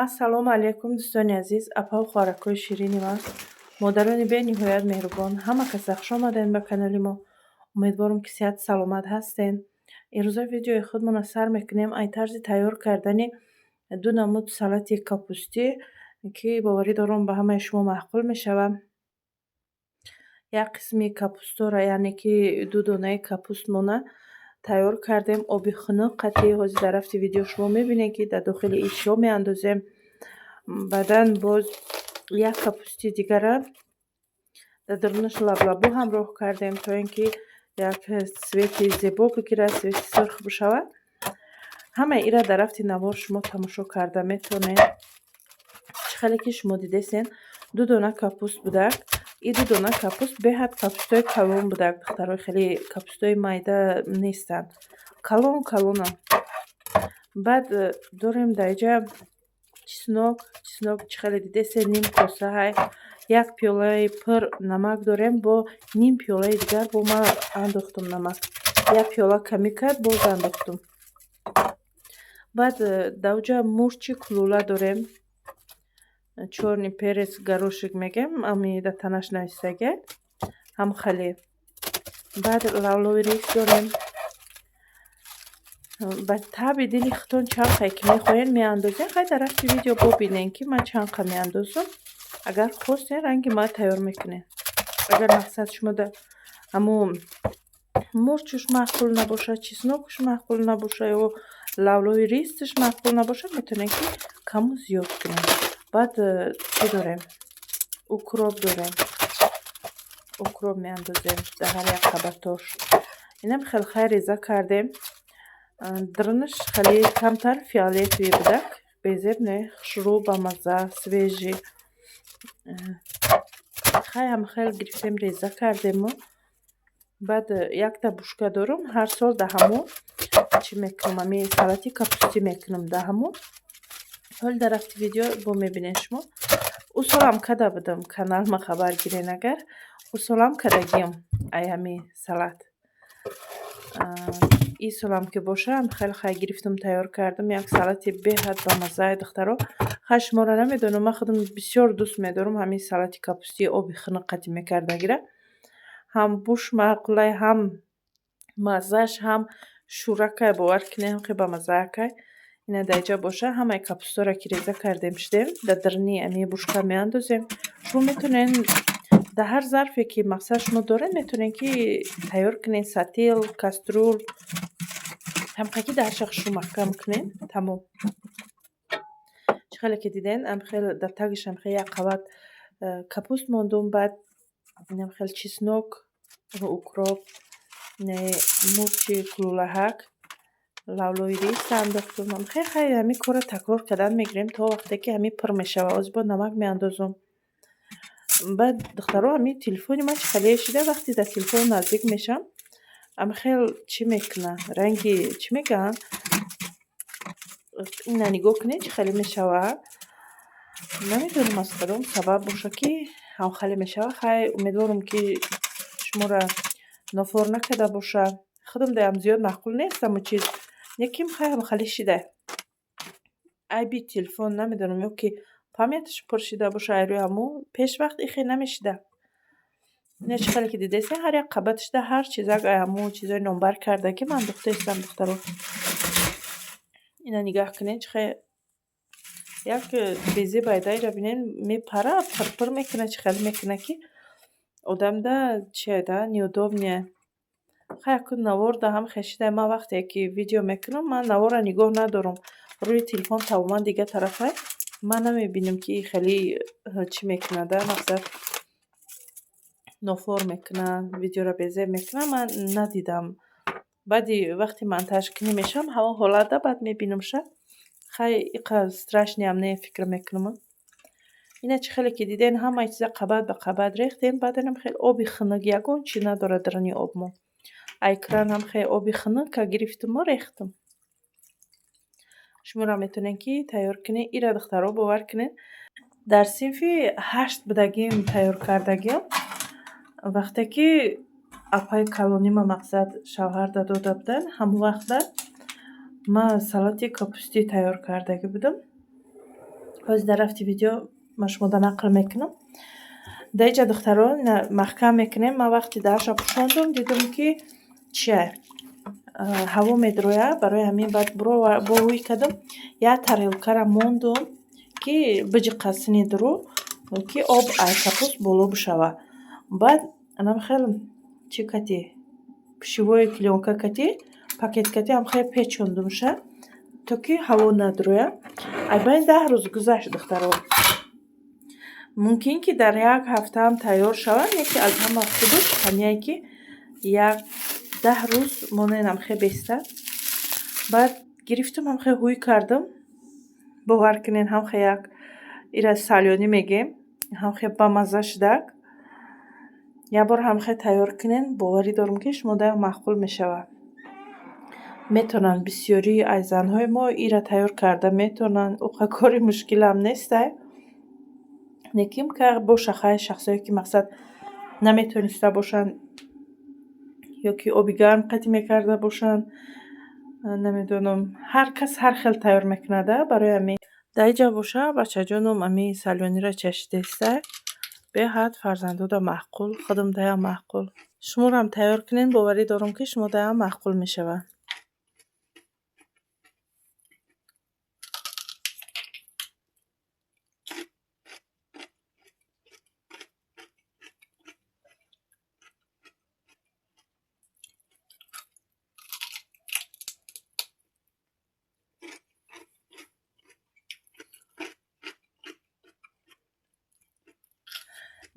Ассалому алайкум, дӯстони азиз, апаву хоҳаракҳои ширини ман, модарони бениҳоят меҳрубон. Ҳама каса хуш омадед ба канали мо. Умедворам, ки сиҳату саломат ҳастед. Имрӯза видеои худмонро сар мекунем ай тарзи тайёр кардани ду намуд салати капустӣ, ки боварӣ дорам, ба ҳамаи шумо маъқул мешавад. Як қисми капустора, яъне ки ду донаи капустмона тайёр кардем оби хунук қатъи. Ҳозир дар рафти видео шумо мебинед, ки дар дохили ин чиҳо меандозем. Баъдан боз як капусти дигара дар дарунаш лаблабу ҳамроҳ кардем, то ин ки як цвети зебо бигирад, цвети сурх бишавад. Ҳамаи инро дар рафти навор шумо тамошо карда метавонед. Чӣ хеле ки шумо дидесен, ду дона капуст будак. И ду дона капуст беҳад капустои калон будак, духтаро, хеле капустои майда нестанд, калон калонанд. Баъд дорем дар инҷа чеснок. Чеснок, чӣ хеле дидесен, ним коса ҳай. Як пиёлаи пур намак дорем, бо ним пиёлаи дигар бо ман андохтум намак. Як пиёла камӣ кард, боз андохтум. Баъд дар оҷа мурчи кулула дорем, чёрный перец горошек мегем, ами дар танаш нависаге ҳам хеле. Баъд лавлои рис дорем. Ба таъби дили худтон чанд қае ки мехоҳед, меандозем. Хай, дар рафти видео бубинед, ки ман чанд қа меандозам. Агар хостед, ранги ман тайёр мекунед. Агар мақсад шумо дар ҳамун мурчуш маъқул набошад, чеснокуш маъқул набошад ё лавлои рисаш маъқул набошад, метавонед, ки каму зиёд кунед. Баъд чӣ дорем? Укроп дорем, укроп меандозем дар ҳар як қабатош. Инам хеле хай реза кардем. Дарунаш хеле камтар фиолетовый будак, безеб не, хушрӯ, бамазза, свежий. Хай, ҳама хел гирифтем, реза кардему. Баъд якта бушка дорум, ҳар сол дар ҳамун чӣ мекунам, ами салати капустӣ мекунам дар ҳамун. Ҳоли дар рафти видео бо мебинед шумо. Ӯ солам када будам, каналма хабар гирен агар, ӯ солам кадагиам ай ҳами салат. Ин солам ки бошам, хеле хай гирифтам, тайёр кардам. Як салати беҳад бамаззае, духтаро. Хай, шуморо намедонам, ман худам бисёр дӯст медорам ҳамин салати капустии оби хунук қатӣ мекардагира. Ҳам буш маъқулай, ҳам маззааш, ҳам шӯракай, бовар кунед, хеле бамаззаакай. Ина дар инҷа боша, ҳамаи капустаро ки реза кардем шудем, дар даруни ами бушка меандозем. Шумо метавонед дар ҳар зарфе ки мақсад шумо доред, метавонед, ки тайёр кунед: сатил, кастрюль, ҳамқаки дарша хушрӯ маҳкам кунед, тамом. Чӣ хеле ки диден, хеле дар тагишам хеле як қабат капуст мондум. Баъд инам хеле чеснок, укроп, мурчи кулулаҳак, лавлои рис андохтум. Хеле хай, ҳамин корро такрор кардан мегирем, то вақте ки ҳамин пур мешавад. Ҳозир бо намак меандозум. Баъд, духтаро, ҳамин телефони ман чӣ хеле шида, вақте дар телефон наздик мешавам, ами хел чӣ мекунад, ранги чӣ мегӯянд, ина нигоҳ кунед, чӣ хеле мешавад. Намедонам, аз кадом сабаб боша, ки ҳамхеле мешавад. Хай, умедворам, ки шуморо нофор накарда бошад. Худам даам зиёд маъқул нест ҳамун чиз, лекин хай, ҳамхеле шида. Айби телефон намедонам ё ки памяташ пур шида боша ай рӯи ҳамун. Пешвақт ихе намешида. Ина чӣ хеле ки дидесен, ҳар як қабаташда ҳар чизак ай ҳамун чизои номбар карда, ки ман андохтаистам, духтаро. Ина нигаҳ кунед, чӣ хел як безеб айдаира бинед, мепара, пирпир мекунад, чӣ хеле мекунад, ки одамда чиайда, неудобно. Хай, акун навор даҳам хешида. Ман вақте ки видео мекунам, ман наворро нигоҳ надорам. Рӯи телефон тамоман дигар тарафай, ман намебинам, ки хеле чӣ мекунада, мақсад, нофор мекунад, видеоро безеб мекунад, ман надидам. Баъди вақти монтажкунӣ мешавам, ҳамон ҳолатда баъд мебинамша. Хай, иқа страшный ам не, фикр мекунам. Ина чӣ хеле ки диден, ҳамаи чиза қабат ба қабат рехтем. Баъд инам хеле оби хунук, ягон чи надорад даруни обмо. Ай кран ҳам хеле оби хунука гирифтуму рехтум. Шуморо метавонед, ки тайёр кунед. Ира, духтаро, бовар кунед, дар синфи ҳашт будагим тайёр кардагиам. Вақте ки апаи калонима, мақсад, шавҳарда дода буданд, ҳамон вақта ман салати капустӣ тайёр кардагӣ будам. Ҳозир дар рафти видео ман шумода нақл мекунам. Дар инҷа, духтаро, маҳкам мекунем. Ман вақти дарша пӯшондум, дидум, ки чия ҳаво медрояд. Барои ҳамин баъд бо ҳуй кардам, як тарелкара мондум, ки биҷиқа сини дуру, ки об ай капуст боло бишавад. Баъд анам хел чӣ кати, пищевой плёнка кати, пакет кати ҳам хел печондумша, то ки ҳаво надрояд. Ай байни 10 рӯз гузашт, духтаро. Мумкин, ки дар як ҳафтаам тайёр шавад, лекин аз ҳама хубаш ҳамяе, ки як 10 рӯз моненам хел беста. Баъд гирифтум, ҳам хел ҳуй кардам. Бовар кунед, ҳам хел як ира салёнӣ мегем, ҳам хел бамазза шудак. Як бор ҳам хел тайёр кунед, боварӣ дорам, ки шумода маъқул мешавад. Метавонанд бисёрии аз занҳои мо ира тайёр карда метавонанд, уқа кори мушкилам нестай. Лекин боша, хай, шахсое, ки мақсад наметониста бошанд ё ки оби гарм қатӣ мекарда бошанд, намедонам, ҳар кас ҳар хел тайёр мекунада. Барои ҳамин дар инҷа боша, бачаҷонум ами салёниро чашидеста, беҳад фарзандода маъқул, худамдаям маъқул. Шуморо тайёр кунед, боварӣ дорам, ки шумодаям маъқул мешавад.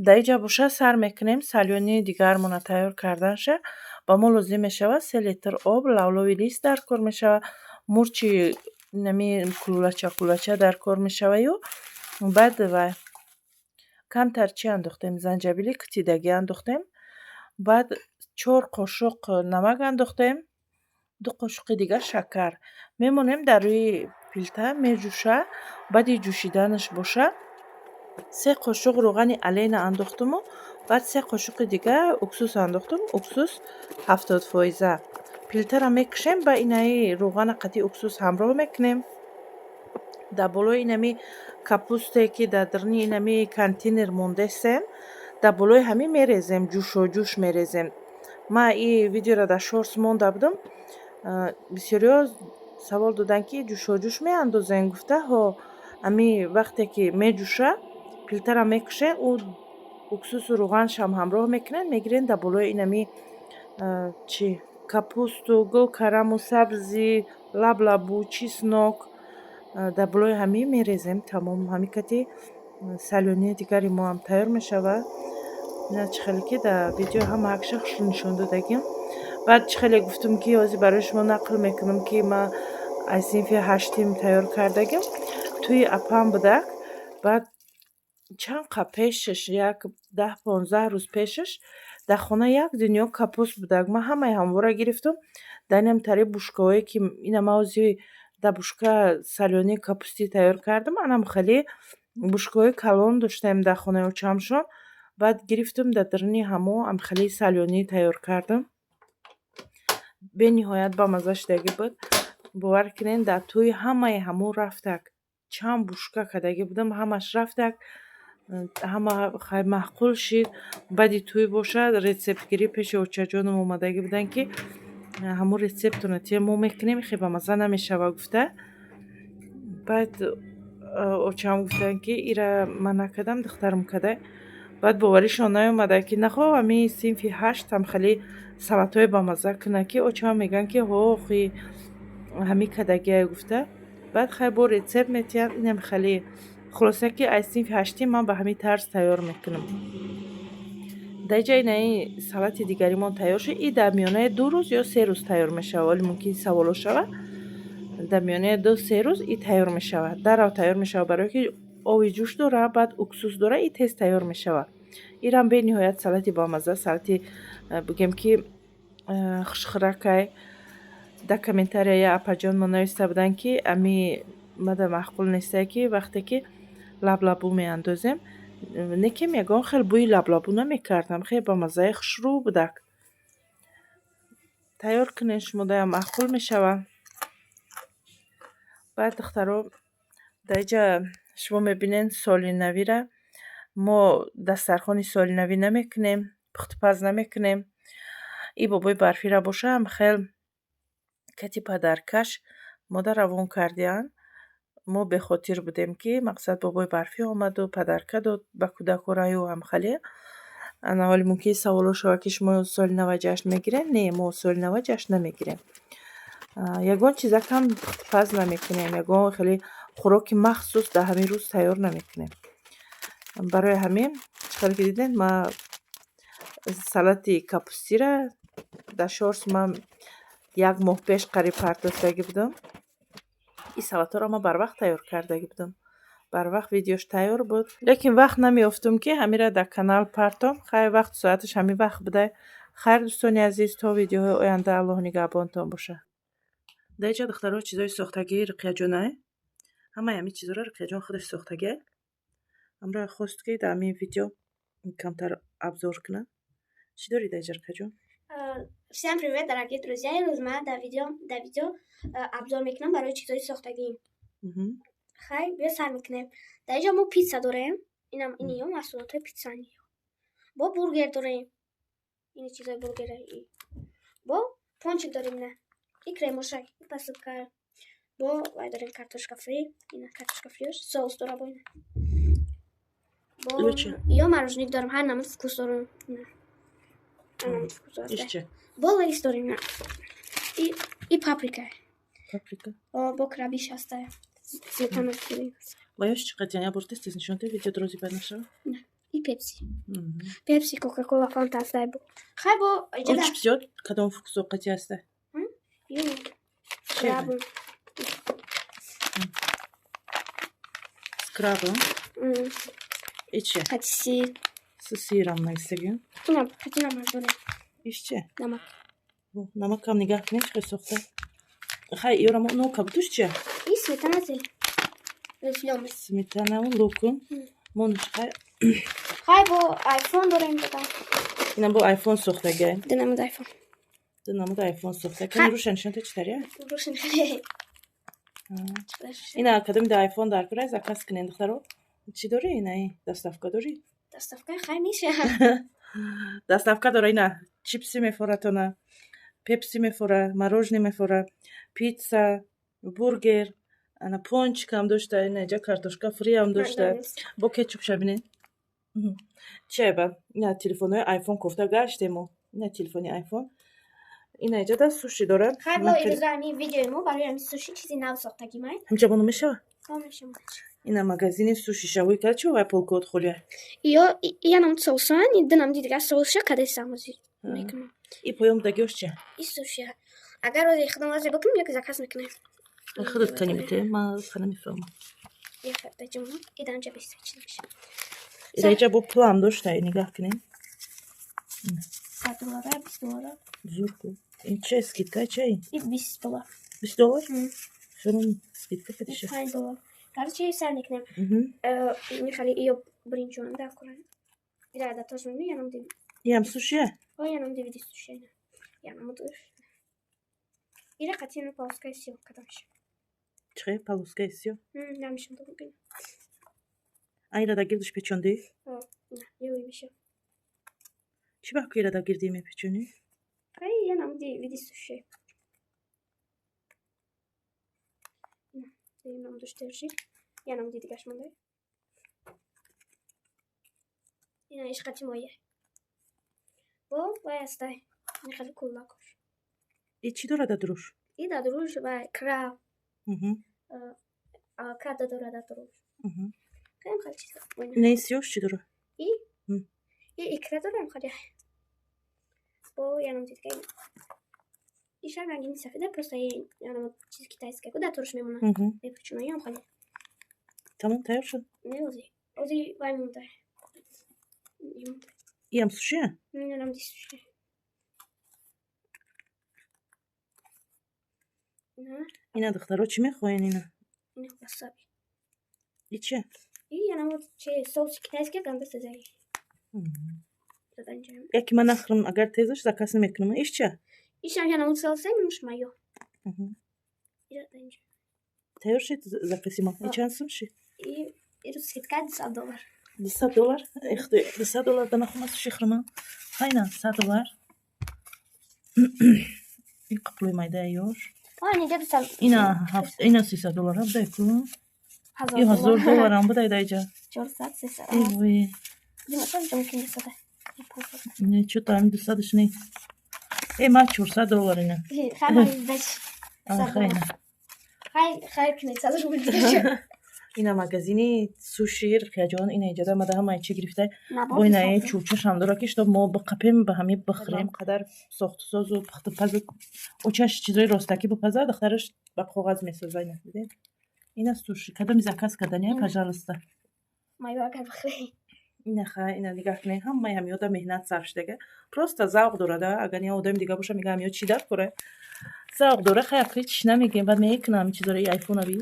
Дар инҷа боша, сар мекунем салёнии дигармона тайёр карданша. Ба мо лозим мешавад 3 литр об, лавлови лист дар кор мешавад, мурчи нами кулулача кулулача дар кор мешаваю. Баъд вай камтар чӣ андохтем? Занҷабили кутидагӣ андохтем. Баъд 4 қошуқ намак андохтем, 2 қошуқи дигар шакар. Мемонем дар рӯи плита, меҷӯша. Баъди ҷӯшиданаш боша, 3 қошуқ равғани Олейна андохтуму баъд 3 қошуқи дигар уксус андохтум, уксус 70%. Плитаро мекушем ба инаи равғана қатъи уксус ҳамроҳ мекунем. Дар болои инами капусте, ки дар даруни инами контейнер мондесем, дар болои ҳамин мерезем, ҷӯшоҷӯш мерезем. Ман и видеоро дар шортс монда будам. Бисёриҳо савол доданд, ки ҷӯшоҷӯш меандозем гуфта. Ҳо, ами вақте ки меҷӯша, плитаро мекушем, ӯ уксусу равғанашам ҳамроҳ мекунем, мегирем, дар болои инами чӣ, капусту, гулкараму, сабзӣ, лаблабу, чеснок, дар болои ҳамин мерезем. Тамом, ҳамин кати салёнии дигари мо ҳам тайёр мешавад. Ина чӣ хеле ки дар видео ҳама акша хушрӯ нишон додагим. Баъд чӣ хеле гуфтум, ки ҳозир барои шумо нақл мекунам, ки ман аз синфи ҳаштим тайёр кардагим. Тӯи апам будак. Баъд чанд қа пешаш, як 10-15 рӯз пешаш, дар хона як дунё капуст будак. Ман ҳамаи ҳамвора гирифтум, дар инам тари бушкаҳое, ки ина ман ҳозир дар бушка салёнии капустӣ тайёр кардам, анам хеле бушкаҳои калон доштем дар хонаи очамшон. Баъд гирифтум, дар даруни ҳамо амхели салёнӣ тайёр кардам. Бениҳоят бамазза шудагӣ буд. Бовар кунед, дар тӯи ҳамаи ҳамо рафтак. Чанд бушка кардагӣ будам, ҳамаш рафтак, ҳама хай маъқул шид. Баъди тӯй бошад, рецептгирӣ пеши очаҷонам омадагӣ буданд, ки ҳамон рецептона те мо мекунем, хе бамазза намешава гуфта. Баъд очам гуфтанд, ки ира ман накардам, духтарам карда. Баъд боваришон наёмада, ки нахоҳ ҳамин синфи ҳаштам хеле салатҳои бамазза кунад, ки очам мегӯянд, ки ҳо, охи ҳамин кардагиае гуфта. Баъд хай бо рецепт метиҳанд, инам хеле. Хулоса, ки аз синфи ҳаштим ман ба ҳамин тарз тайёр мекунам. Дар инҷа инаи салати дигаримон тайёр шуд. И дар миёнаи 2 рӯз ё 3 рӯз тайёр мешавад. Вале мумкин саволо шавад. Дар миёнаи 2-3 рӯз и тайёр мешавад, дарав тайёр мешавад, барое ки оби ҷӯш дора, баъд уксус дора, и тез тайёр мешавад. Ирам бениҳоят салати бамазза, салати бигем, ки хушхӯракай. Дар комментария я апаҷонмо нависта буданд, ки ами мада маъқул нестае, ки вақте ки лаблабу меандозем. Не, ки ягон хел бӯи лаблабу намекардам, хеле бамаззаи хушрӯ будак. Тайёр кунед, шумодаям маъқул мешавад. Баъд, духтаро, дар инҷа Шумо мебинед, соли навира мо дастархони соли навӣ намекунем, пухтупаз намекунем. И бобои барфира боша, ҳам хел кати подаркаш мода равон кардиянд. Мо бехотир будем, ки мақсад бобои барфӣ омаду подарка дод ба кӯдакораю ҳамхале. Ана ҳоли мумкин саволо шавад, ки шумо соли нава ҷашн мегирем. Не, мо соли нава ҷашн намегирем, ягон чизакам пухтупаз намекунем, ягон хеле хӯроки махсус дар ҳамин рӯз тайёр намекунем. Барои ҳамин, чӣ хеле ки дидем, ма салати капустира дар шортс ман як моҳ пеш қариб партофтагӣ будам. Ин салатҳоро ман барвақт тайёр кардагӣ будам, барвақт видеош тайёр буд, лекин вақт намеёфтум, ки ҳамира дар канал партом. Хайр, вақту соаташ ҳамин вақт будай. Хайр, дӯстони азиз, то видеоҳои оянда Аллоҳ нигаҳбонтон бошад. Дар инҷа, духтаро, чизои сохтагии Руқияҷонай. Ҳамаи ҳамин чизоро Руқияҷон худаш сохтагиай. Ҳамроҳ хост, ки дар ҳамин видео камтар обзор кунам. Чӣ дорӣ дар инҷа, Руқияҷон? Всем привет, дорогие друзья! Имрӯз ман дар видео обзор мекунам барои чизои сохтагӣ. Хай, биё, сар мекунем. Дар инҷо мо питса дорем. Инам иниё маҳсулотҳои питсани. Бо бургер дорем. Ини чизои бургера. Бо пончик дорем, на. И кремоша, и посыпка. Бо вай дорем, картошка фри, ина картошка фриош, соус дора бо ина. Бо ё мороженое дорем, ҳар намуд вкус дорем. Ина. Ҳар намуд вкус дорем. Иш чӣ? Бо лейс дорем, на. И паприка. Паприка. О, бо крабиш ҳаста. Сметана дорем. Ва ёш чӣ қадр я бор тез тез нишон диҳ, видео дрози бад нашава. И пепси. Пепси, Кока-кола, Фанта ҳаста. Бо. Хай, бо О, чипсиёт кадом вкусо қати ҳаста? Ё. Краб. С крабом? И чӣ? Қати сир. С сиром нависагӣ? Ина, қати намак дорем. Иш чӣ? Намак. Намакам нигаҳ кунед, чӣ хел сохта. Хай, ёра мо но кабутуш чия? И сметана зел. Зелёный. Сметанаву луку. Монуш, хай. Хай, бо айфон дорем додам. Ина бо айфон сохтагай. Ду намуд айфон. Ду намуд айфон сохта. Кани, рӯша нишон та, чӣ тария? Рӯшан хеле. Ина кадоми да айфон дар курай, заказ кунед, духтаро. Чӣ дорӣ ина? Доставка дорӣ? Доставка хай меша. Доставка дора. Ина чипси мефоратона, пепси мефора, мороженое мефора, питса, бургер, ана пончикам дошта, ина инҷа картошка фриам дошта. Бо кетчуп шабинед. Чиба? Ина телефонҳои айфон кофта гаштемо. Ина телефони айфон. Ина инҷа да суши дорад. Хай, бо имрӯза ҳамин видеои мо барои ҳамин суши, чизи нав сохтагӣ май. Ҳамҷа боно мешава? Мешава. Ина магазини суши шавои кара чӣ вай полкот холия? Ё, я нам соусан, и динам дидига соусша кадесам ози мекунам. И поём дагиёш чи? И суши. Агар ози худам ози бикунем, як заказ мекунем. Худат кани бите, ман хана мефаҳмам. Я даҷа и данҷа беста чиз меша. Идаҷа бо пулам дошта, нигаҳ кунем. 100 доллара, 20 доллара. Зур ку. Ин ча, скидка ча ин? И 20 доллар. 20 доллар? Шунун скидка катиша. 5 доллар. Короче, сар мекунем. Михали иё бринҷон да куран. Ира да тоже ми янам ди. Иам сушия? О, янам ди види сушия. Янам душ. Ира қатина полоскаи сиёҳ кадамша. Чӣ полоскаи сиёҳ? Намешам бин. А ира да гирдиш печондӣ? О, на, ё меша. Чӣ ба ира да гирдӣ мепечонӣ? Ай, янам ди види сушия. Янам душ держи. Янам ди дигаш мондай. Ина иш қати моя. Бо вай астай. Михали куллакош. И чӣ дорад дар дуруш? И дар дуруш вай краб. Авокадо дорад дар дуруш. Хеле хеле чиз. Не, сиёш чӣ дорад? И? И икра дорам хеле. Бо янам дига. Ишам рангини сафеда, просто янам чизи китайская. Куда туруш мемонад? Мепечунам ям хеле. Тамом, тайёр шуд? Не, ози. Ози вай мондай. Иам сушия? Янам ди суши. Ина, духтаро, чӣ мехоҳен ина? Ина васаби. И чия? И янам че соуси китайский ганда сезаги. Яки ман нахӯрам, агар тезаш заказ намекунам. Иш чия? Ишам янам соуса муш майо. Тайёр шид закази мо? И чанд сум шид? И Ирӯз скидка 200 доллар. 200 доллар? Ихти, 200 доллар да нахома суши хӯрма. Хайна, 100 доллар. Ин қаплои майдаи ёш. А, неҷа 200. Ина ҳафт, ина 300 доллар ҳабдай ку. Ҳазор И 1000 доллар. Долларам будай даиҷа. 400, 300. Ивой. Димаса, мумкин 200. 500. Не, чё-то ами 200-ш не. Э, ма 400 доллар ина. Хай, ма дач. А, хайна. Хай, хай кунед, 100 рубл дигаша. Ина магазини суши Рухияҷон, ина иҷода мада ҳамаи чӣ гирифта. Набор Бо инаи 200. чӯчашам дора, ки чтоб мо биқапем, ба ҳами бихӯрем. Қадар сохтусозу пухтупазу очаш чизои ростакӣ бипаза, духтараш ба коғаз месоза. Ина дидед, ина суши кадоми заказ кардани, пожалуйста. Майо агар бихӯрӣ. Ина хай, ина нигаҳ кунед, ҳамаи ҳамиёда меҳнат сарф шудага, просто завқ дорада. Агар я одами дига боша, мега, ҳамиё чӣ дар кора, завқ дора. Хай, акли чиш намегем, баъд мекунам ҳами чизоро. И айфона би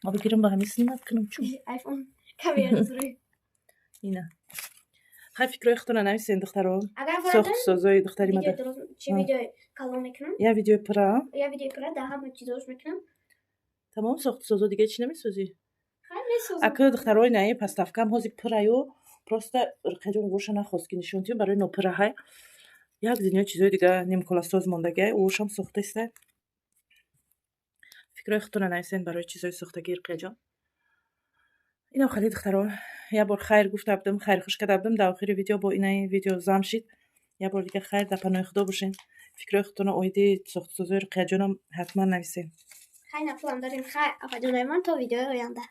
ма бигирам, ба ҳами снимать кунам чу. iPhone камера зурӣ. Ина хай, фикрҳои худтона нависен, духтаро. Агар фардан Сохтусозои духтари мада. Видеои дороз чи видеои калон мекунам. Я видеои пура. Я видеои пура да ҳама чизош мекунам. Тамом, сохтусозо дига чӣ намесозӣ? Хай, месозам. Ака, духтарои, наи поставкам ҳози пураю, просто Рухияҷон гӯша нахост, ки нишон тиём барои нопураҳай. Як дунё чизои дига нимколасоз мондагиай, ӯшам сохтаиста. Фикрҳои худтона нависен барои чизои сохтагии Рухияҷон. Инам хеле, духтаро, як бор хайр гуфта будам, хайрхуш карда будам дар охири видео, бо инаи видео зам шид. Як бор дига хайр, дар паноҳи Худо бошен. Фикрҳои худтона оиди сохтусозои Рухияҷонам ҳатман нависен. Хай, на план дорем. Хай, апаҷонои ман, то видеои оянда.